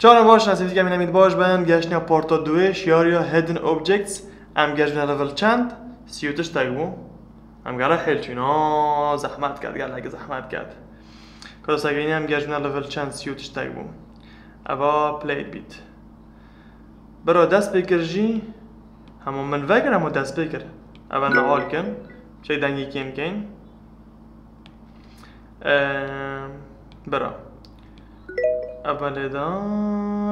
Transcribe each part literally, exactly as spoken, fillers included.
Çawa baş, ez Sîfîk Emîn, em ê baş bin. Geştine parta duê, şiyariya Hidden Objects. Em geştine level çend? Sî û tiştek bû. Em gere hêl çûn. Aa, zehmet ket, gelek zehmet ket. Ka dest pê kirin, em geştine level çend? Sî û tiştek bû. Eva play bit. Bira dest pê kir jî. Hema min vekir, hema dest pê kir. Eva neal kin. Çek dengê kêm keyn. Eee, bira. Eva lê da,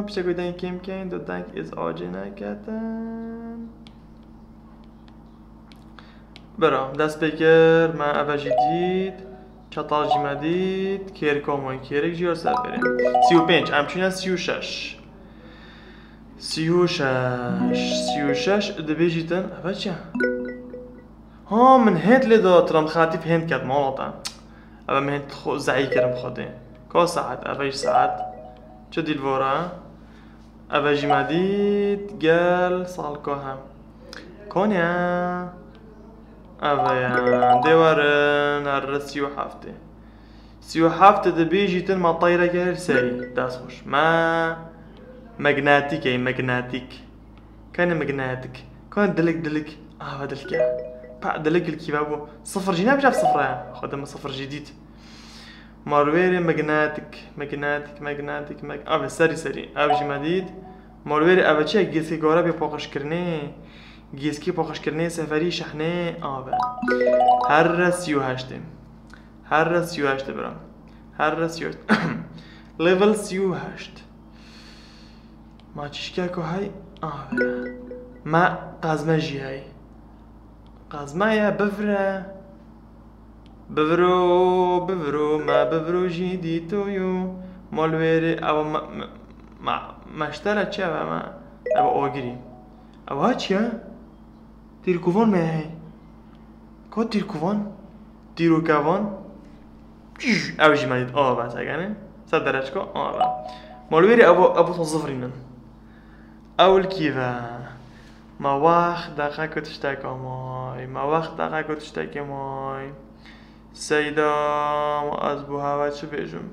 piçek wê deng kêm keyn, du deng ez acê neketin. Bira, dest pê kir, me eve jî dît. Çatal jî me dît. Kêrika moy, kêrik jî ya ser berê. Sî û pênc, em çûne sî û şeş. Sî û şeş, sî û şeş, dibêjîtin, eve çi ye? Ha, min hêt lê da, tira min xetîf hêt ket, mala te. Eve min hêt xwe zehî kirim xwedê. Ka saet, eve jî saet. Çi dîl vora? Eve jî me dît, gel, salko he. Konya. Eve ye, dê werin, her sî û heftê. Sî û heft dibêjîtin, me tayreke li serî, dest xweş. Me, magnetik ey, magnetik. Kane magnetik. Kane dilik, dilik. Ava dilke. Pa dilik li kî ve bû. Sifir jî nebije sifir e. Xwedê min sifir jî dît. Malwêrê magnetik, magnetik, magnetik, mag-, ave serî serî. Ev jî me dît. Malwêrê eve çi ye? Gêskê gare bê paqijkirinê. Gêskê paqijkirinê seferî şehnê ave. Her re sî û heştê. Her re sî û heştê bira. Her re sî û heşt. Level sî û heşt. Ma çişkeko hey? Ave. Ma qazme jî hey. Qazme ye, bivre. Bivro, bivro, me bivro jî dîtoyo. Malwêrê, ewa me, me, me, meştele çi eve me? Eve agirî. Ewa çi ye? Tîrkovan me hey. Ka tîrkovan? Tîrokevan? Pîj! Ew jî me dît. Ava, segene. Se dereçka, ava. Malwêrê evo, evo to zivrînin. Ew li kî ve? Ma wext deqe ku tiştek amay. Ma wext deqe ku tiştekê may. Seyda, ma ez bo heve çi bêjim?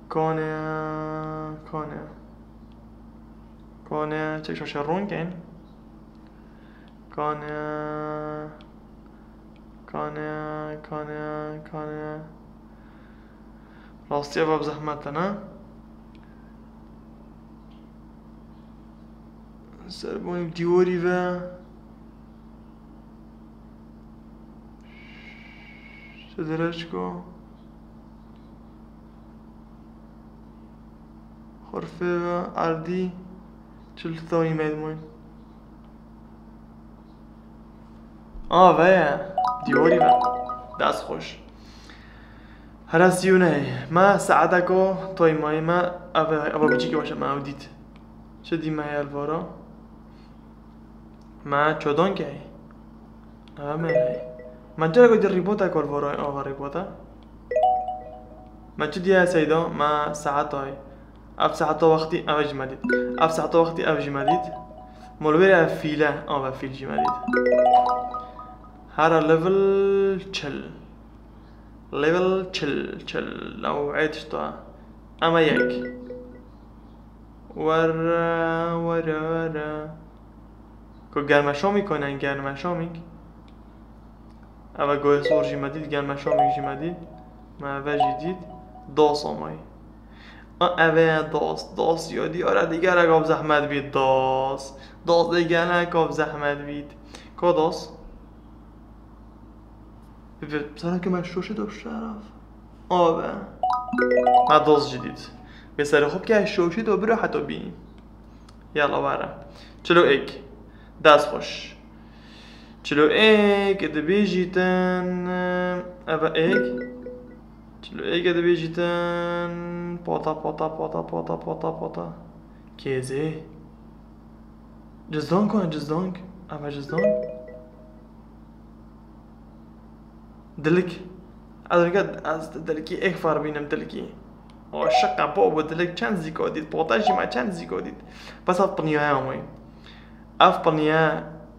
Kane, kane. Kane, çek şaşe ronken. Kane, kane, kane, kane. Rastî ev zehmet e, ne? Serbonî dîwarî ve. Sedereçko. Xurfê ve erdî. Çil tayî medmoy. A, veye. Dîwarî ve. Dest xweş. Here sî û nehê. Me saeteko toy mayî me eve, eve biçîkê baş e me ew dît. Çi dî me ye li vara? Me çodan key. Eve me ye. Me cara ku dî rîbota ku li vara ava rîbota. Me çi diye Seyda? Me saetay. Ev saeta wextî ev jî me dît. Ev saeta wextî ev jî me dît. Molverê ev fîle, ava fîl jî me dît. Hera level çil. Level çil, çil. Ew ê tişta. Ema yek. Were, were, were. Ku germeşomîk konen, germeşomîk. Eve goyê sor jî me dît, germeşomîk jî me dît. Me eve jî dît. Dos amay. A, eve ye dos. Dos ya diyare dî gelek av zehmet bît dos. Dos dê gelek av zehmet bît. Ko dos? Bi, bi, sana ke me şoşê do şeref. Ave. Me dost jî dît. Bê serê xwe bike şoşê do biro heto bî. Yala were. Çilo êk. Dest xweş. Çilo êk dibêjîtin. Eve êk. Çilo êk dibêjîtin. Pota, pota, pota, pota, pota, pota. Kêzê. Cizdank o, cizdank. Eve cizdank. Dilik. Ez dilik, ez dilikî êk far bînim dilikî. O şiqe bo bu dilik çend zîko dît, pota jî me çend zîko dît. Bes ev piniyaye amay. Ev piniye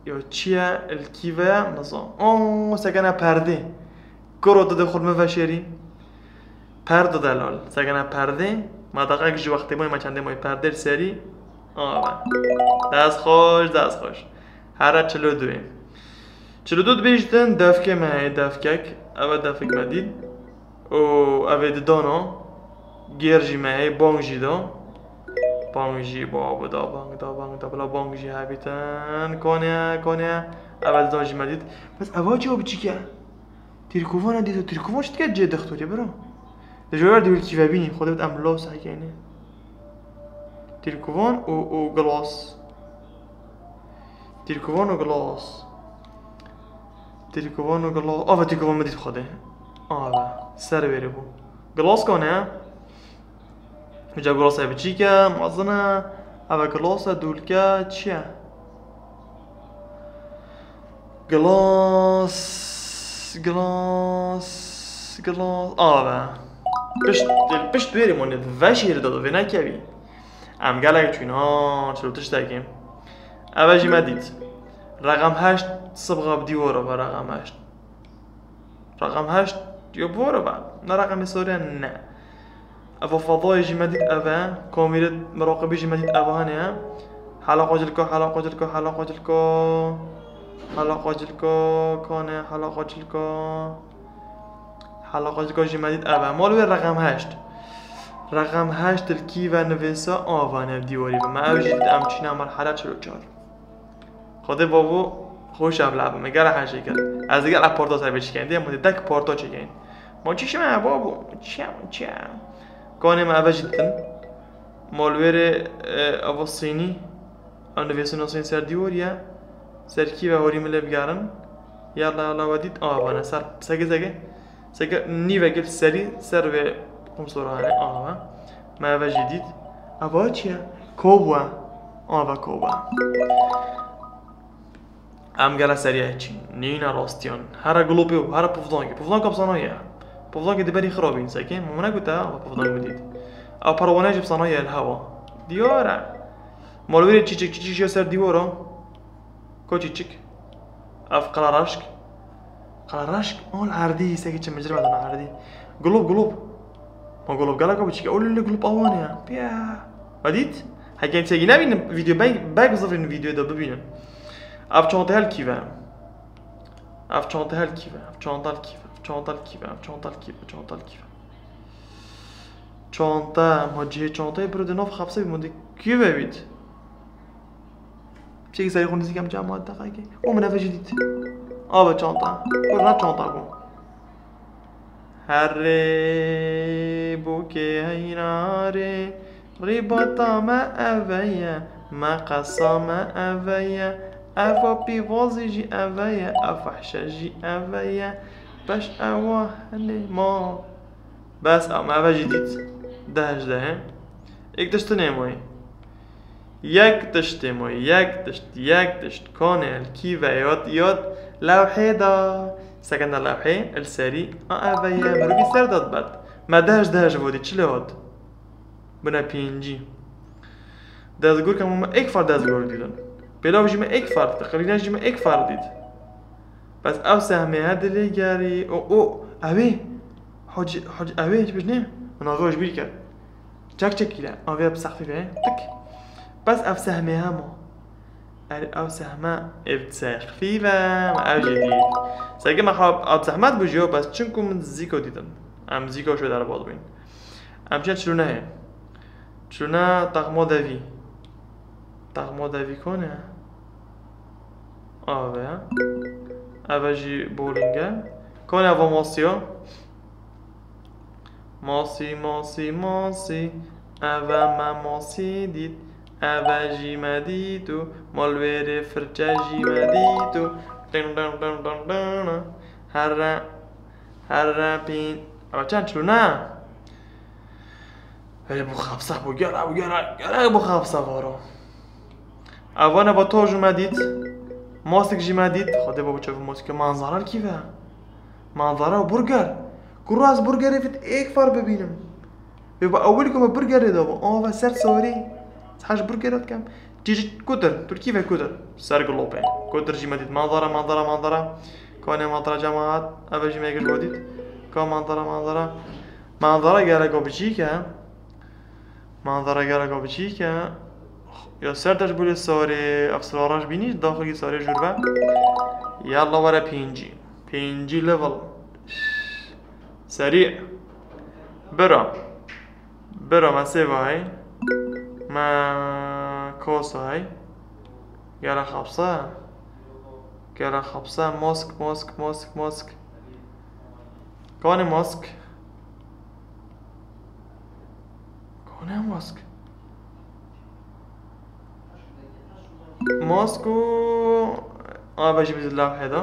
yo çi ye, li kî ve ye, nizam. O sekene perdê. Kuro tu dê xurme veşêrî. Perdo delal. Sekene perdê. Ma deqek ji wextê moy, ma çendê moy perdê li serî. Ava. Dest xweş, dest xweş. Here çil û duyê. Çil û du dibêjtin, defkê me heye, defkek. Ev e defik me dît. Û ev ê didana. Gêr jî me heye, bang jî da. Bang jî, bab da, bang da, bang da, bila bang jî hebîtin. Kone, kone. Ev e didan jî me dît. Bes eva çi o biçîk e? Tîrkovana dît û tîrkovan çi dike cê dextorê bira? Di jêr de wî kî vebînî, xwe dibit em los hekeyne. Tîrkovan û, û gilas. Tîrkovan û gilas. Tîrkovan û gilas. Ava tîrkovan min dît xwedê. Ava. Ser wêrê bû. Gilas kane? Uca gilas e biçîk e, mezin e. Ava gilas e, dûlke, çi ye? Gilas, gilas, gilas. Ava. Pişt, pişt wêrê mane, ve şêrê de vê nekevî. Em gelek çûn, ha, çilo tiştekê. Eve jî me dît. Reqem heşt sibxa bi dîwara ve reqem heşt. Reqem heşt, yo bi wara ve. Ne reqemê soriye ne. Eva fedayê jî me dît eve. Kamîrê miraqibî jî me dît eve hane. Hela qocilka, hela qocilka, hela qocilka. Hela qocilka, kane, hela qocilka. Hela qocilka jî me dît eve. Mal wê reqem heşt. Reqem heşt li kî ve nivêsa ava ne dîwarî ve. Me ev jî dît em çîne merhela çil û çar. Xwedê babo xweş ev lebe me gera heşê kir. Ez digel ev parta ser vê çikin. Dê ma dek parta çekin. Ma çi şime babo? Çi, çi? Kanê me eve jî ditin. Mal wêrê, e, eva sînî. Ev nivêsina sînî ser dîwar ye. Ser kî ve horî min lê bigerin. Yalla, yalla, we dît. Aa, vane ser sege, sege. Seke nîvek li serî, ser vê qumsora hene, ava. Me eve jî dît. Eva çi ye? Kob e. Ava kob e. Em gele seriye çîn. Nîne rastiyan. Here gulopê û here pivdankê. Pivdanka bi sana ye. Pivdankê di berî xirabîn seke. Min ne gote, ava pivdank bidît. Ew perwane jî bi sana ye li hewa. Diyar e. Malwêrê çîçik, çîçik jî ser dîwara. Ko çîçik? Ev qala reşk. Qala reşk? Ol erdî, seke çi micir me dana erdî. Gulop, gulop. Ma gulop gelek o biçîk e. Ol li gulop awan ya. Piya. Ve dît? Heke têgî nebînin vîdeo, bek, bek zifrîn vîdeo de bibînin. Ev çanta hel kî ve? Ev çanta hel kî ve? Ev çanta hel kî ve? Ev çanta hel kî ve? Ev çanta hel kî ve? Çanta hel kî ve? Çanta, ma cihê çantayê biro di nav xepsê bî, ma di kî ve bît? Çek serî xwe nizîk em cema deqekê. O min eve jî dît. Ava çanta. Kurna çanta bû. Herê bûkê heynarê. Rîbata me eve ye. Meqesa me eve ye. Eva pîvazî jî eve ye. Ev fehşe jî eve ye. Beş ewa henê ma. Bes, em eve jî dît. Deh ji dehê. Yek tişt tune moyî. Yek tiştê moyî, yek tişt, yek tişt. Konê el kî ve yot, yot. Lewhê da. Sekene lewhê, el serî. A eve ye. Mirovî ser de dibet. Me deh ji deh ji vo dît. Çi lê hot? Bine pêncî. Dezgor kemo me ek far dezgor dîtin. Pêlav jî me ek far dît. Qirîne jî me ek far dît. Bes ev sehmê he dilê gerî. O, o, ew ê. Hacî, hacî, ew ê, hiç ne? Min avê ji bîr kir. Çek çekîle. Avê bi sexfî ve. Tik. Bes ev sehmê hema. Er ev sehme ev sexfî ve. Me ev jî dît. Seke me hab, ab zehmet bû jî, bes çinku min zîko dîtin. Em zîko şo derbas bûn. Em çe çilûnehê. Çilûne taxmo devî. Taxmo devî kone? Ave. Eve jî bowling e. Kone ava masiya? Masî, masî, masî. Eve me masî dît. Eve jî me dît û malwêrê firçe jî me dît û. Din, din, din, din, din. Herre. Herre pîn. Eve çend çilo ne? Hele bu xapsa bu gera, bu gera, gera bu xapsa varo. Avana va to jî me dît. Masik jî me dît. Xwedê babo çev masik manzara kî ve? Manzara burger. Kuro ez burgerê fit ek far bibînim. Ve ba ewil ku me burgerê da bu. Ava ser sorî. Haj burger atkem. Çiçik kutir. Türkî ve kutir. Ser gulopê. Kutir jî me dît. Manzara, manzara, manzara. Kone manzara cemaat. Eve jî me giş bo dît. Ka manzara, manzara. Manzara gereka biçîk e. Manzara gereka biçîk e. Ya ser te ji bo lê sarê, ev sivara ji bînî, daxilî sarê jûr be. Yalla were pêncî. Pêncî level. Serî. Bira. Bira me sê vay. Me kosay. Gera xapsa. Gera xapsa. Mosk, mosk, mosk, mosk. Kane mosk. Kane mosk. Mosk û ava jî bi lawhê de.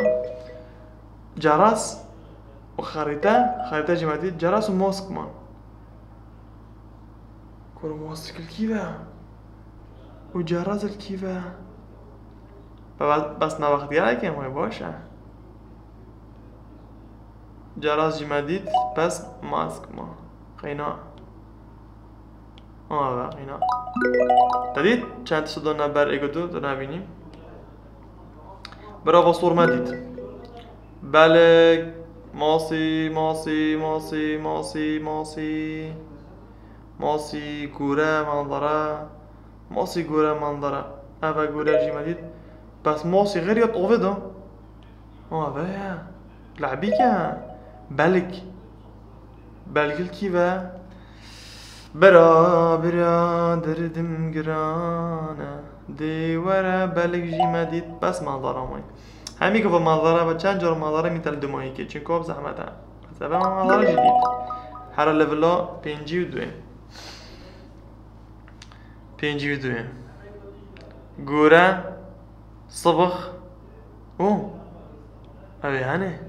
Caras û xerîte, xerîte jî me dît. Caras û mosk man. Kuro mosk li kî ve? Û caras li kî ve? Be-, bes me wextiyareke wê baş e. Caras jî me dît, bes mask ma. Qeyna. Ava, qeyna. Te dît? Çend tişt dona ber êgo tu, tu nabînî. Bravo, sor me dît. Belek, masî, masî, masî, masî, masî. Masî, gure, manzara. Masî, gure, manzara. Eve gure jî me dît. Bes masî xêr ya tovê da. Eve ya. Lebîke. Belk. Belgil kî ve? Bira, bira, derdim giran e. Dê were belk jî me dît. Bes manzara may. Hemî ku manzara ve çend car manzara mî tel dumayî ke. Çunku ev zehmet e. Bes eve manzara jî dît. Hera levela pêncî û duyê. Pêncî û duyê. Gore, sibix û ew ê hene.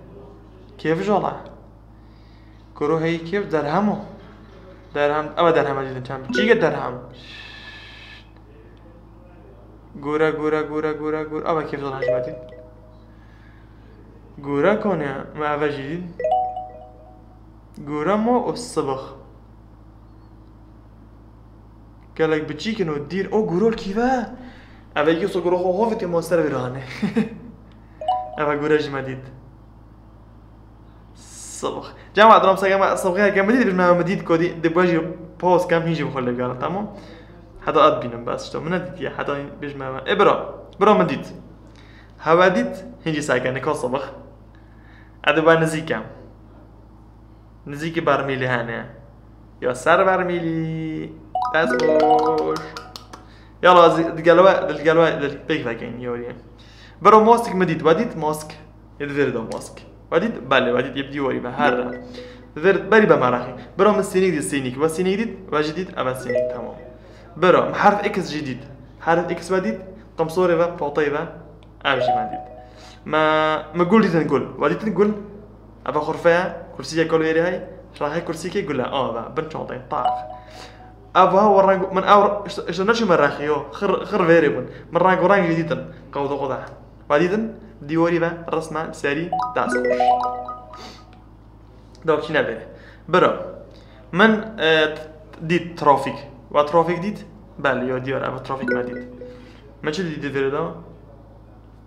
Kêf jala. Kuro heyî kêf derhem o. Derhem, ew derhem dîtin çend. Çîke derhem. Gore, gore, gore, gore, gore. Ew kêf jala hejmetî. Gore kone, me eve jî dît. Gore mo û sibix. Gelek biçîk in û dîr. O gurol kî ve? Eve yek so guro xwe hovitê mo ser vê re hane. Eve gure jî me dît. Sibix. Cema, diram sege me, sibixê heke me dît, bijme me dît, kodî, di bajî pause kem, hîn jî bi xwe lê bigere, tamam? Heta at bînim, bes işte, min nedîtiye, heta bêjme me. E, bira, bira min dît. Hewe dît, hîn jî seke, nika sibix. Ez ê ba nizîk e. Nizîkî bermîlî hene. Ya ser bermîlî. Dest xweş. Yala, ez digel we, digel we, pêk vekin, yorî. Biro mosk mi dît, we dît mosk? Yê di vêrê de mosk. We dît? Belê, we dît, yê bi dîwarî ve, her re. Di vêr, berî be meraqî. Biro min sînîk dît, sînîk. We sînîk dît, we jî dît, eve sînîk, tamam. Biro, min herf X jî dît. Herf X we dît, qimsorê ve, poteyê ve. Ev jî me dît. Me, me gul dîtin gul. We dîtin gul? Eva xurfe ye, kursîke gul wêrê hey. Rexê kursîkê gul e. Ava, bin çanteyê, tax. Eva we reng, min ev, işte, işte neçûme rexê yo. Xir, xir vêrê bûn. Min reng û reng jî dîtin. Qewda xwe de. We dîtin, dîwarî ve, resme, serî, dest xweş. Dawkî nebêre. Bira. Min, e, dît trafîk. We trafîk dît? Belê, ya diyar, ev trafîk me dît. Me çi dît di vêrê de?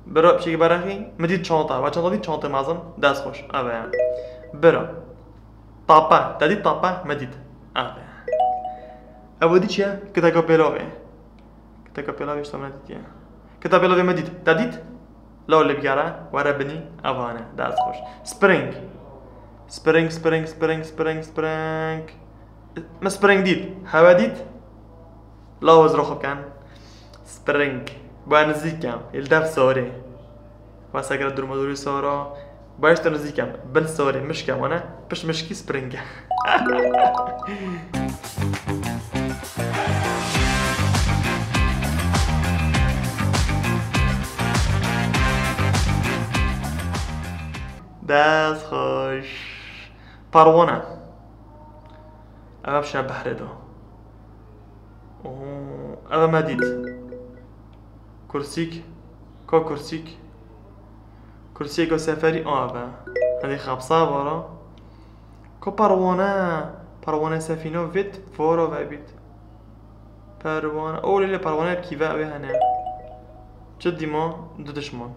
Bira, piçekî berexî. Me dît çanta. We çanta dît, çantê mezin. Dest xweş. Ev e. Bira. Tape. Te dît tape? Me dît. Ev e. Ev dî çi ye? Kiteka pêlavê. Kiteka pêlavê ji te me dîtiye. Kita pêlavê me dît. Te dît? Law lê bigere, were binî, ev hane. Dest xweş. Spring. Spring, spring, spring, spring, spring. Me spring dît. Hewe dît? Law ez roxo bikin. Spring. Ba nizîk e. Li dev sorê. Wesa kira durma durî sora. Baş te nizîk e. Bin sorê mişk e, wana piş mişkî spring e. Dest xweş. Parwane. Ev şe behrê do. Oo, ev me dît. Kursîk. Ka kursîk? Kursîka seferî a be. Hadi xapsa vara. Ka perwane? Perwane sefîna vêt vara vebît. Perwane. O lê lê perwane kîve ew hene. Çi dîma du dişman.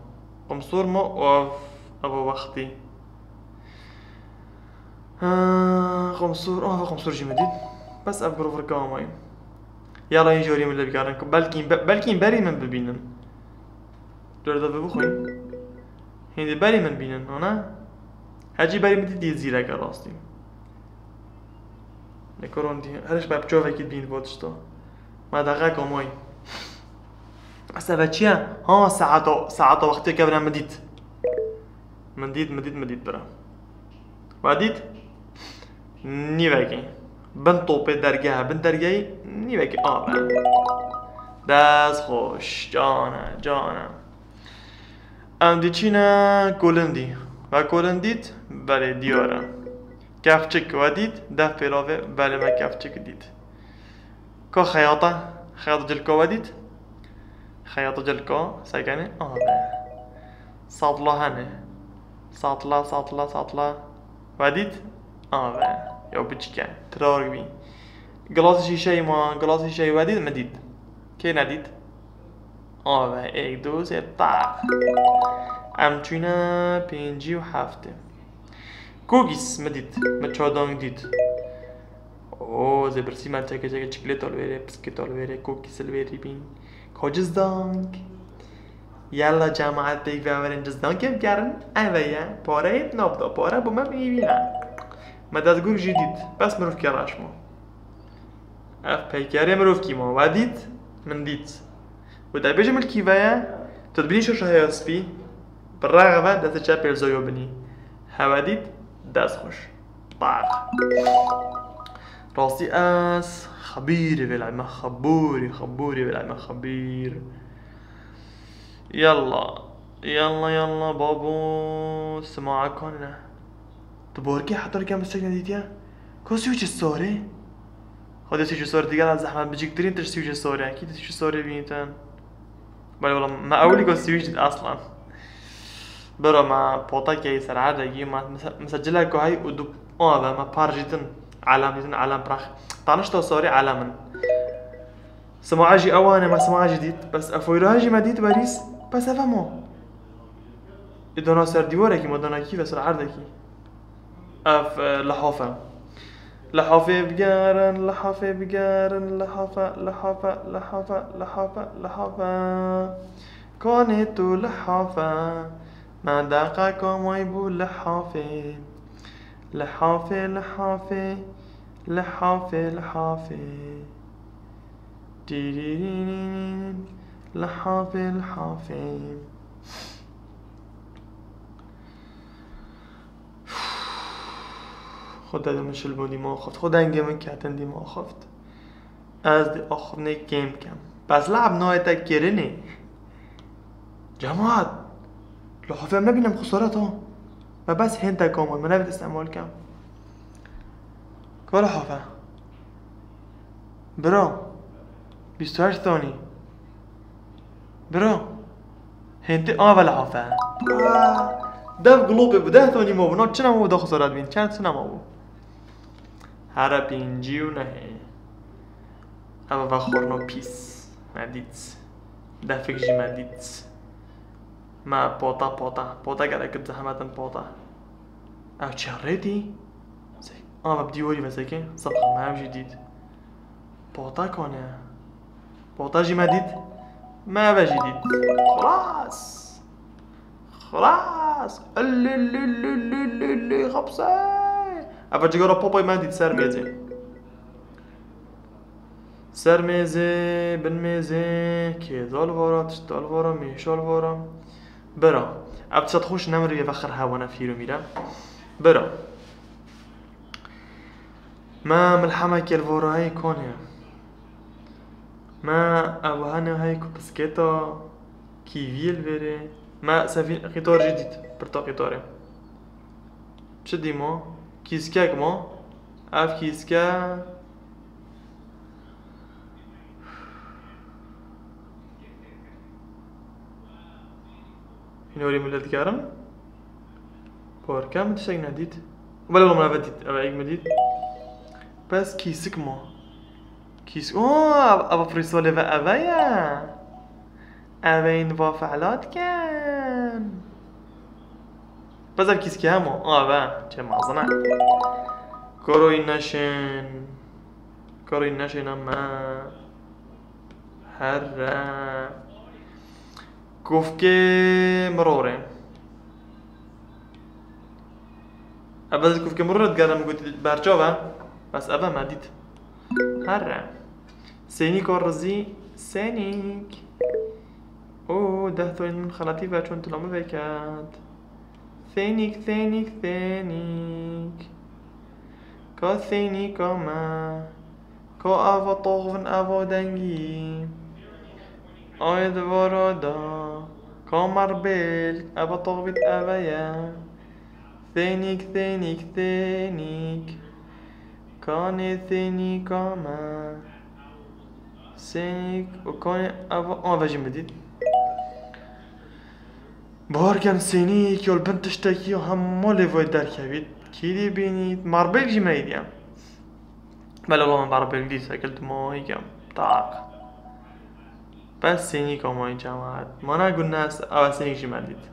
Qumsor ma û ev, ev wextî. Ha, Qomsûr, ah, qomsûr jî min dît. Bes ev grover ka amayî. Yala, hîn jorî min lê bigarin ku belkî be-, belkî berî min bibînin. Dûr de bixwîn. Hîndî berî min bînin, ana? Hecî berî min dît, dî zîreke rastî. Lê koron dî, her ji me bi çavekî dibîn bo tişta. Me deqek amayî. Seve çi ye? Ha, saeta, saeta wextê kevine min dît. Min dît, min dît, min dît bira. We dît? Nîvekê. Bin topê dergehe, bin dergehî nîvekê av e. Dest xweş, can e, can e. Em diçîne kolindî. We kolind dît? Belê, diyar e. Kevçik we dît? Def pêlavê, belê, me kevçik dît. Ka xeyata? Xeyata cilka we dît? Xeyata cilka sekenê ave. Satla hene. Satla, satla, satla. We dît? Ave. Ya biçik e. Tirar bî. Gilasê şîşeyî ma, gilasê şîşeyî we dît? Min dît. Kê nedît? Ave. Êk, du, sê, tax. Em çûne pêncî û heftê. Cookies min dît. Min çadang dît. Oo, zê birsî me çeke çeke çiklêta li wêrê, piskêta li wêrê, cookies li wêrî bîn. Ka cizdank. Yalla cemaet pêk ve werin cizdankê bigerin. Eve ye. Pareyê navda. Pare bo me mîvîne. Me dezgûr jî dît. Bes mirovkê reş ma. Ev peykerê mirovkî ma. We dît? Min dît. Û te bêje min li kî ve ye? Tu dibînî şaşa heya spî? Bi rex ve destê çepê li zoyo binî. Hewe dît? Dest xweş. Tax. Rastî ez xebîrê vê lay me, xebûrî, xebûrî vê lay me, xebîr. Yalla, yalla, yalla, babo, sima ekan ne. Tu borkê heta nikem bi çek nedîtiye? Ko swîçê sorê? Xwedê swîçê sorê digel zehmet biciktirîn tişt swîçê sorê. Kî tu swîçê sorê bînîtin? Belê wala, me ewilî ko swîç dît aslan. Bira me potekê ser erdekî, me, me se, me se cilek hay û du ave me par jîtin. Elem dîtin, elem prax. Tanişta sorê elemin. Simaê jî ew ane, me simaê jî dît. Bes ev foyra jî me dît werîs. Bes ev hema. Ê dana ser dîwarekî, me dana kî ve ser erdekî. Ev, e, lihafe. Lihafê bigerin, lihafê bigerin, lihafe, lihafe, lihafe, lihafe, lihafe. Kanê tu lihafe, me deqeka may bû lihafê. Lihafê, lihafê, lihafê, lihafê. Tîrîrîrîrîn, lihafê, lihafê. Xwedê min şil bû dîma axaft. Xwe dengê min ketin dîma axaft. Ez dê axiftinê kêm kem. Bes leheb nayê te kirinê. Cemaat. Lihafê em nebînim xisareta. Me bes hên te kamon. Me nevêt îstemal kem. Ka lihafe. Bira. Bîst û heşt tanî. Bira. Hêntê ava lihafe. Aa, dev gulopê bi deh tanî ma bû. Na çi nema bû da xisara dibîn. Çend çi nema bû. Here pêncî û nehê. Eva ve xorno pîs. Me dît. Defik jî me dît. Me pota pota. Pota gelek zehmet in pota. Ev çi rêdî? Sek. Ava bi dîwarî ve seke. Sabha me ev jî dît. Pota kone. Pota jî me dît. Me eve jî dît. Xlas. Xlas. Lü lü lü lü lü lü xapse. Eva cigara papayê me dît ser mêzê. Ser mêzê, bin mêzê, kêza li vara, tişta li vara, mêşa li vara. Bira. Ev tişt xweş ne mirivê vexir hewa ne fîr û mîre. Bira. Me milhemekê li vara heye kanê. Me ev hene heye ku pisketa kîviyê li vêrê. Me sevîn qîtar jî dît. Pirta qîtarê. Çi dî ma? Kîskek ma? Ev kîske. Hînorî min lê dikerim. Parke min tiştek nedît. Belê oğlum eve dît. Eve ek min dît. Bes kîsik ma? Kîs-, oo, ev, ev frîsolê ve eve ye. Eve in va fe'la dikin. Bes ev kîskî hemo. Eve. Çe mazine. Koroyî neşên. Koroyî neşên me. Here. Kufkê mirorê. Ev ez kufkê mirorê digerim gotî berçav e. Bes ev e me dît. Here. Sênîka rizî, sênîk. O, deh toyên min xeletî ve çûn tila min veket. Sênîk, sênîk, sênîk. Ka sênîka me. Ka eva toxvin eva dengî. Ay divara da. Ka merbêl. Eva toxvit eve ye. Sênîk, sênîk, sênîk. Kanê sênîka me. Sênîk û kanê eva, ava jî min dît. Bahar kem sênîk ya li bin tiştekî ya hema lêvayî derkevît. Kî dê bînît? Marbêl jî me dît ya. Belê ola me marbêl dît, sekil tu mayî kem. Tak. Bes sênîk amayî cemaat. Mana gunnes, ava sênîk jî me dît.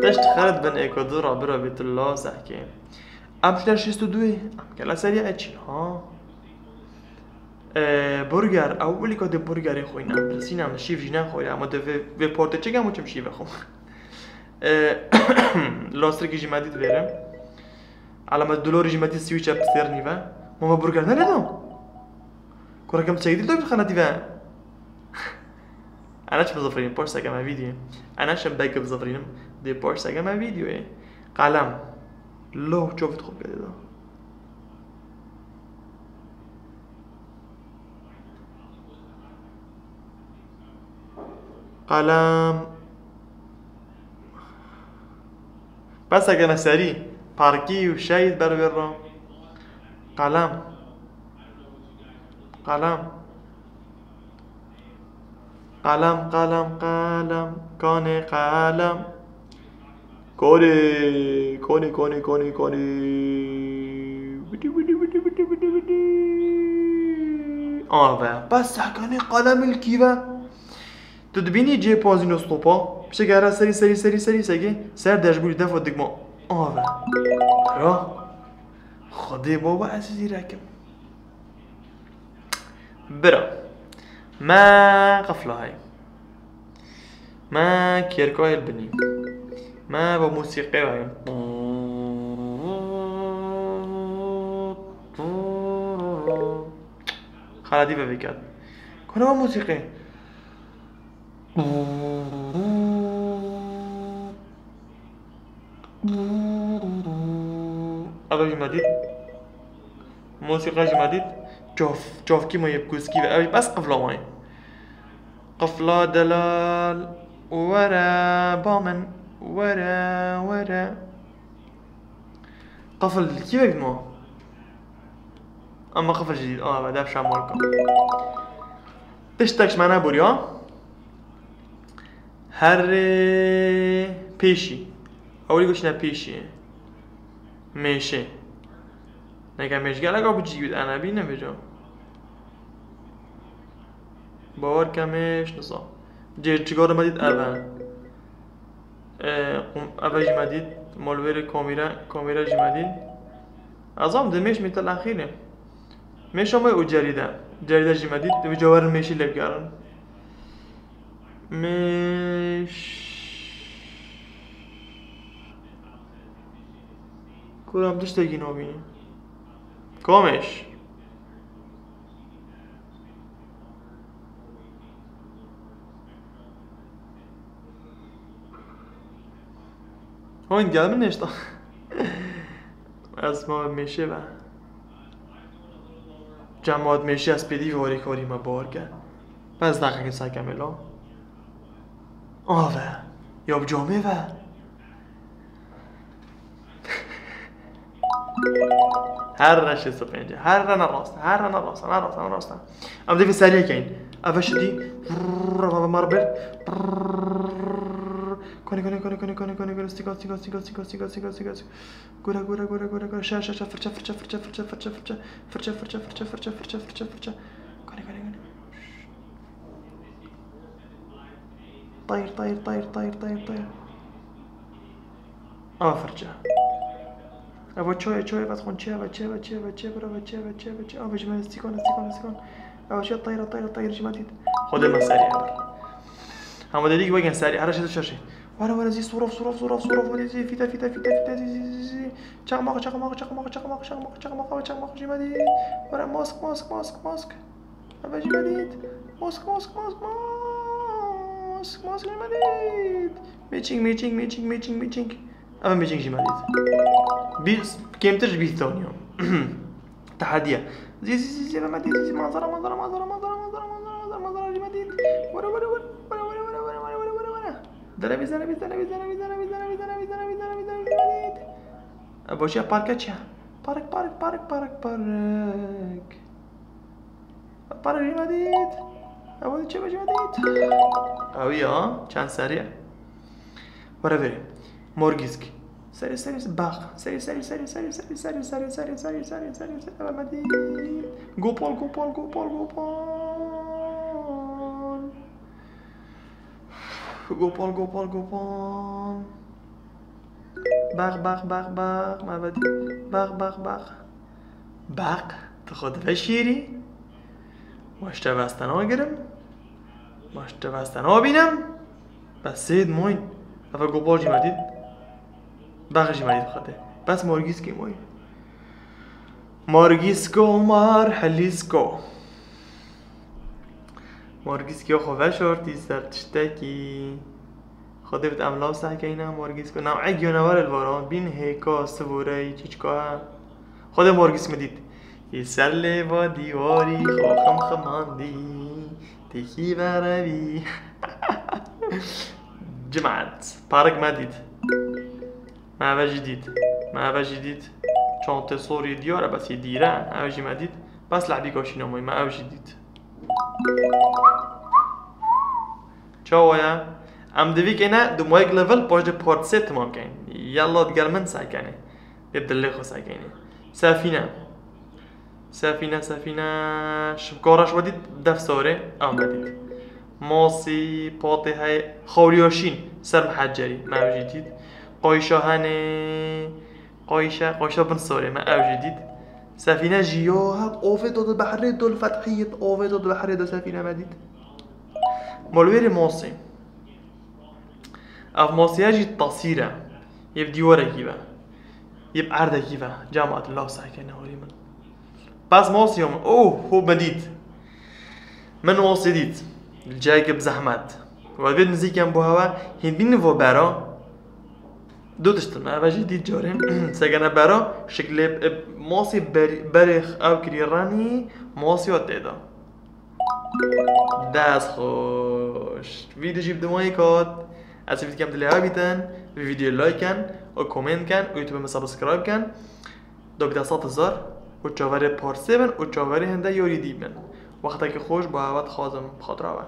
Tişt xelet bin êko du ra bira bî tu la zehkê. Em şine şêst û du ê. Em gele serî eçîn ha. Ee, burger, ew wilî ka dê burgerê xwîne. Em pirsîne, em şîv jî nexwîne. Ama dê vê, vê portê çi gem û çim şîvê xwe. Ee, lastikî jî me dît vêre. Elemet dolorî jî me dît sîwîçe pisêr nîve. Mama burger nerede? Kurekim çek dîl de bir xanetî ve. Ana çi bizifrînim, poşt seke me vîdyoyê. Ana şem bek bizifrînim, dê poşt seke me vîdyoyê. Qalem. Lo çovit xwe bike da. Qalem. Bes eke me serî parkî û şehîd ber wê re. Qalem. Qalem. Qalem, qalem, qalem. Kanê qalem. Konê, konê, konê, konê, konê. Widi, widi, widi, widi, widi, widi. Ave. Bes sekanê qalem ilkî ve. Tu dibînî cê pazîno stopa. Pişek here serî, serî, serî, serî seke. Ser dejbûrî defa digma. Ave. Ra. Xwedê baba ez zîrekim. Bira. Me qefla hey. Me kêrkayê li binî. Me bo musîqê ve. Xeletî ve vêket. Kone bo musîqê. Eve jî me dît. Mosîqa jî me dît. Çav, çavkî me yê bi kuskî ve. Ev jî bes qifla me ye. Qifla delal. Were, ba min. Were, were. Qifil kî vek ma? Ama qifil jî dît. Aa, ve dev şamolka. Tiştek ji me nebûriya. Herê pêşî. Ewilî goşine pêşî. Mêşê. Neke mêş gelek ew bi cî wî ene bî nebêjo. Bawer ke mêş nisa. Cê çigara me dît ev e. Ee, qum-, ev e jî me dît. Molvêrê komîre, komîre jî me dît. Ez am di mêş mî til exîrê. Mêşa me û cerîde. Cerîde jî me dît. Di vî cawerin mêşî lê bigerin. Mêş. Kuram tiştekî nabînî. Ka mêş? Hon gel min nêşta. Ez ma mêşê ve. Cemaat mêşê ez pêdî warî karî me bawer ke. Pez daqekê seke me lo. Ave. Ya bi camê ve. Her re şêst û pêncî. Her re ne rast. Her re ne rast. Ne rast. Ne rast. Em dê vê seriyê keyin. Eve şidî. Rrrr, eve mar bir. Rrrr. Kone, kone, kone, kone, kone, kone, kone. Stika, stika, stika, stika, stika, stika, stika, stika. Gure, gure, gure, gure, gure. Şe, şe, şe. Fırça, fırça, fırça, fırça, fırça, fırça. Fırça, fırça, fırça, fırça, fırça, fırça. Kone, kone, kone. Tayır, tayır, tayır, tayır, tayır, tayır. Ava fırça. Eva çaye, çaye, vet xon çi, eva çi, eva çi, eva çi, bira, eva çi, eva çi, eva çi, eva ji me sîkan, sîkan, sîkan. Eva çi, tayra, tayra, tayra ji me dît. Xwedê me serî hebir. Hema dedî ki wegen serî, here şeşe şeşe. Were, were, zî sorof, sorof, sorof, sorof, were, zî fîte, fîte, fîte, fîte, zî, zî, zî, zî. Çakmak, çakmak, çakmak, çakmak, çakmak, çakmak, çakmak, çakmak ji me dît. Were, mask, mask, mask, mask. Eve ji me dît. Mask, mask, mask, mask, mask ji me dît. Matching, matching, matching, matching, matching. Eve matching ji me dît. Bîst, kêmtir ji bîst daniya. Tehediye. Zî, zî, zî, zî, eve me dît, zî, zî, manzara, manzara, manzara, manzara, manzara, manzara, manzara, manzara ji me dît. Were, were, were. Derevî, derevî, derevî, derevî, derevî, derevî, derevî, derevî, derevî, derevî, derevî, derevî. E, boşiya parka çi? Park, park, park, park, park. Para ji me dît. Ew çi be ji me dît? Ew ya, çend serî. Were verê. Morgîsk. Serî, serî, bax. Serî, serî, serî, serî, serî, serî, serî, serî, serî, serî, serî, serî, serî, me dît. Gopal, Gopal, Gopal, Gopal. Gopal, Gopal, Gopal. Bax, bax, bax, bax, me vedî. Bax, bax, bax. Bax, tu xwe dibe şêrî. Ma ji te veste nagirim. Ma ji te veste nabînim. Bes sêd moyn. Eve Gopal jî me dît. Bax jî me dît xwe de. Bes Morgîskê moy. Morgîsko mar helîsko. Morgîskê xwe veşartî ser tiştekî. Xwedê bit em law sehkeyne Morgîsko. New'e giyanewar li vara. Bîn hêka, sivorey, çîçka. Xwedê Morgîsk min dît. Li ser lêva dîwarî xwe xemxemandî. Têkî verevî. Cimat. Parik me dît. Me eve jî dît. Me eve jî dît. Çantê sorî diyar e, bes yê dîr e. Eve jî me dît. Bes lehbîka şîna moy, me ev jî dît. Çawa ye? Em divî kêne di moyek level paş de part sê timam keyn. Yalla digel min sekenê. Dê dilê xwe sekenê. Sefîne. Sefîne, sefîne, şivkara ji we dît def sorê, ew me dît. Masî, patê hey, xawriya şîn, ser mihecerî, me ew jî dît. Qayşa henê, qayşa, qayşa bin sorê, me ew jî dît. Sefîne jî ya hep avê do di behrê do li fethiyê, avê do di behrê do sefîne me dît. Malwêrê masî. Ev masiya jî tasîr e. Yê bi dîwarekî ve. Yê bi erdekî ve. Cemaat law sehke newarî min. Bes masiya min. Oh, ho me dît. Min masî dît. Li cihekî bi zehmet. Ve vê nizîken bo hewe hîn bîn vo bera. Du tiştin me. Eve jî dît carên. Segene bera. Şiklê, e, masî ber-, berê ew kirî renî. Masiya tê de. Dest xweş. Vîdeo jî bi dimayê kat. Ez vî dikem dilê hev bîtin. Vî vîdeo like ken û comment ken û YouTube me subscribe ken. Do bide sed hezar û çaverê parsê bin û çaverê hinde yorî dî bin. Wextekî xweş bo hewe dixwazim bi xatira we.